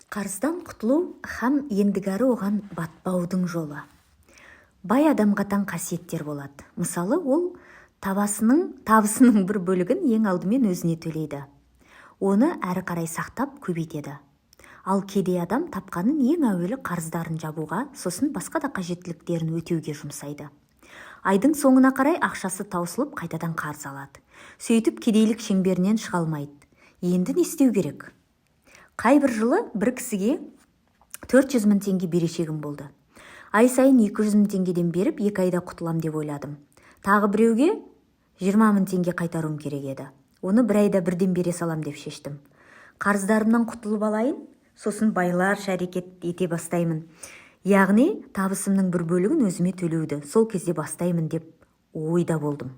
Қарыздан құтылу һәм ендігәрі оған батпаудың жолы. Бай адамға тән қасиеттер болады. Мысалы, ол табысының бір бөлігін ең алдымен өзіне төлейді. Оны әрі қарай сақтап, көбейтеді. Ал кедей адам тапқанын ең әуелі қарыздарын жабуға, сосын басқа да қажеттіліктерін өтеуге жұмсайды. Айдың соңына қарай ақшасы таусылып, қайтадан қарыз алады. Сөйтіп кедейлік шеңберінен шыға алмайды. Енді не істеу керек? Қай бір жылы бір кісіге 400 мың теңге берешегім болды. Ай сайын 200 мың теңгеден беріп, 2 айда құтылам деп ойладым. Тағы біреуге 20 мың теңге қайтаруым керек еді. Оны бір айда бірден бере салам деп шештім. Қарыздарымнан құтылып алайын, сосын байларша әрекет ете бастаймын. Яғни табысымның бір бөлігін өзіме төлеуді сол кезде бастаймын деп ойда болдым.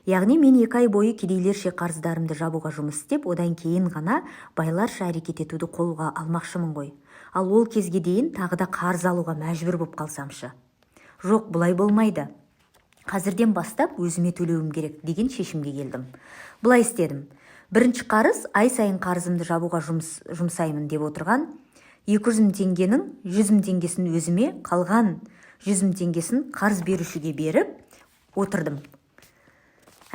Яғни мен 2 ай бойы кедейлерше қарыздарымды жабуға жұмыс істеп, одан кейін ғана байларша әрекет етуді қолға алмақшымын ғой. Ал ол кезге дейін тағы да қарыз алуға мәжбүр боп қалсамшы? Жоқ, бұлай болмайды. Қазірден бастап өзіме төлеуім керек деген шешімге келдім. Былай істедім. Бірінші қарыз: ай сайын қарызымды жабуға жұмсаймын деп отырған 200 мың теңгенің 100 мың теңгесін өзіме, қалған 100 мың теңгесін қарыз берушіге беріп отырдым.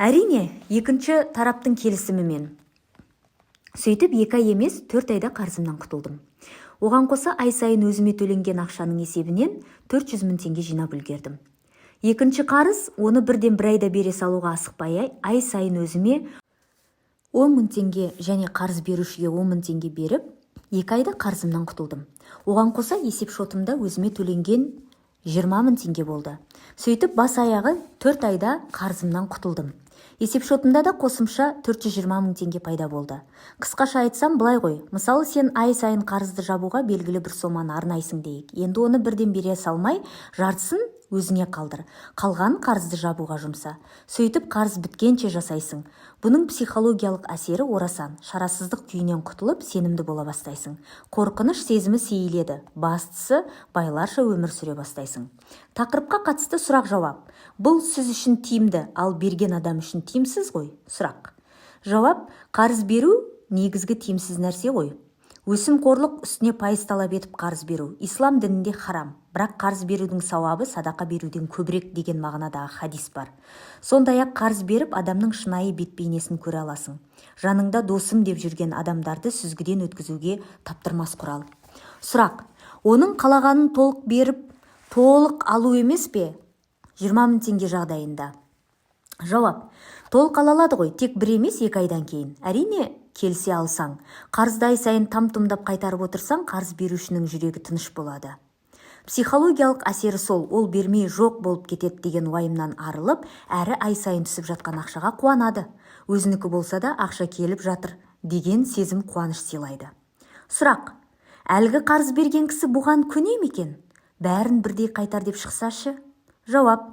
Әрине, екінші тараптың келісімімен. Сөйтіп 2 ай емес, 4 айда қарызымнан құтылдым. Оған қоса ай сайын өзіме төленген ақшаның есебінен 400 мың теңге жинап үлгердім. Екінші қарыз: оны бірден бір айда бере салуға асықпай, ай сайын өзіме 10 мың теңге және қарыз берушіге 10 мың теңге беріп, 2 айда қарызымнан құтылдым. Оған қоса есеп шотымда өзіме төленген 20 мың теңге болды. Сөйтіп бас аяғы 4 айда қарызымнан құтылдым. Есепшотымда да қосымша 420 мың теңге пайда болды. Қысқаша айтсам, былай ғой. Мысалы, сен ай сайын қарызды жабуға белгілі бір соманы арнайсың дейік. Енді оны бірден бере салмай, жартысын өзіңе қалдыр, қалғанын қарызды жабуға жұмса. Сөйтіп қарыз біткенше жасайсың. Бұның психологиялық әсері орасан. Шарасыздық күйінен құтылып, сенімді бола бастайсың. Қорқыныш сезімі сейіледі. Бастысы, байларша өмір сүре бастайсың. Тақырыпқа қатысты сұрақ-жауап. Бұл сіз үшін тиімді, ал берген адам үшін тиімсіз ғой. Сұрақ. Жауап: қарыз беру негізгі тиімсіз нәрсе ғой. Өсімқорлық үстіне пайыз талап етіп қарыз беру ислам дінінде харам. Бірақ қарыз берудің сауабы садақа беруден көбірек деген мағынадағы хадис бар. Сондай-ақ қарыз беріп, адамның шынайы бет бейнесін көре аласың. Жаныңда досым деп жүрген адамдарды сүзгіден өткізуге таптырмас құрал. Сұрақ: оның қалағанын толық беріп, толық алу емес пе, 20 мың теңге жағдайында? Жауап: толық ала алады ғой, тек бір емес, 2 айдан кейін. Әрине, келісе алсаң. Қарызды ай сайын там-тұмдап қайтарып отырсаң, қарыз берушінің жүрегі тыныш болады. Психологиялық әсері сол: ол бермей жоқ болып кетеді деген уайымнан арылып, әрі ай сайын түсіп жатқан ақшаға қуанады. Өзінікі болса да, ақша келіп жатыр деген сезім қуаныш сыйлайды. Сұрақ: әлгі қарыз берген кісі бұған көне ме екен? Бәрін бірдей қайтар деп шықса ше? Жауап: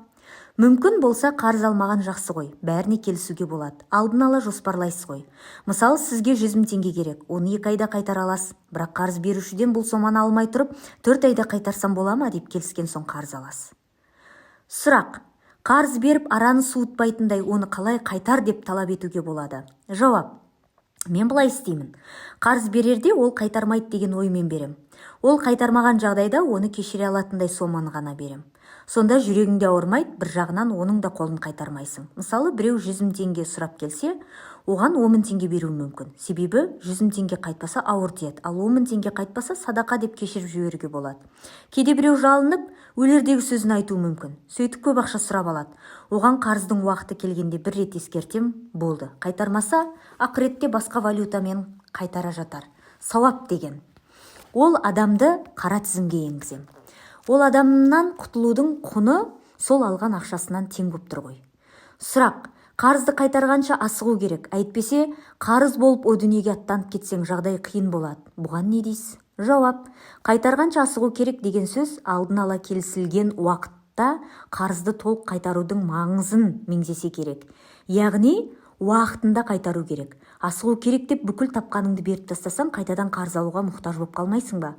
мүмкін болса, қарыз алмаған жақсы ғой. Бәріне келісуге болады. Алдын ала жоспарлайсыз ғой. Мысалы, сізге 100 мың теңге керек. Оны 2 айда қайтара аласыз. Бірақ қарыз берушіден бұл соманы алмай тұрып, 4 айда қайтарсам бола ма деп келіскен соң қарыз аласыз. Сұрақ: қарыз беріп, араны суытпайтындай, оны қалай қайтар деп талап етуге болады? Жауап: мен былай істеймін. Қарыз берерде ол қайтармайды деген оймен берем. Ол қайтармаған жағдайда оны кешіре алатындай соманы ғана берем. Сонда жүрегің де ауырмайды, бір жағынан оның да қолын қайтармайсың. Мысалы, біреу 100 мың теңге сұрап келсе, оған 10 мың теңге беруім мүмкін. Себебі 100 мың теңге қайтпаса, ауыр тиеді, ал 10 мың теңге қайтпаса, садақа деп кешіріп жіберуге болады. Кейде біреу жалынып, өлердегі сөзін айтуы мүмкін. Сөйтіп көп ақша сұрап алады. Оған қарыздың уақыты келгенде бір рет ескертем, болды. Қайтармаса, ақыретте басқа валютамен қайтара жатар. Сауап деген. Ол адамды қара тізімге енгізем. Ол адамнан құтылудың құны сол алған ақшасынан тең боп тұр ғой. Сұрақ: қарызды қайтарғанша асығу керек, әйтпесе қарыз болып о дүниеге аттанып кетсең, жағдай қиын болады. Бұған не дейсіз? Жауап: қайтарғанша асығу керек деген сөз алдын ала келісілген уақытта қарызды толық қайтарудың маңызын меңзесе керек. Яғни уақытында қайтару керек. Асығу керек деп бүкіл тапқаныңды беріп тастасаң, қайтадан қарыз алуға мұқтаж болып қалмайсың ба?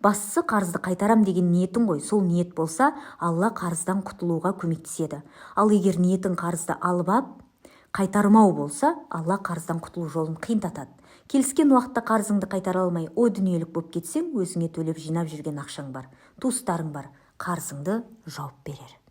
Бастысы, қарызды қайтарам деген ниетің ғой. Сол ниет болса, Алла қарыздан құтылуға көмектеседі. Ал егер ниетің қарызды алып ап, қайтармау болса, Алла қарыздан құтылу жолын қиындатады. Келіскен уақытта қарызыңды қайтара алмай, о дүниелік боп кетсең, өзіңе төлеп жинап жүрген ақшаң бар, туыстарың бар, қарызыңды жауып берер.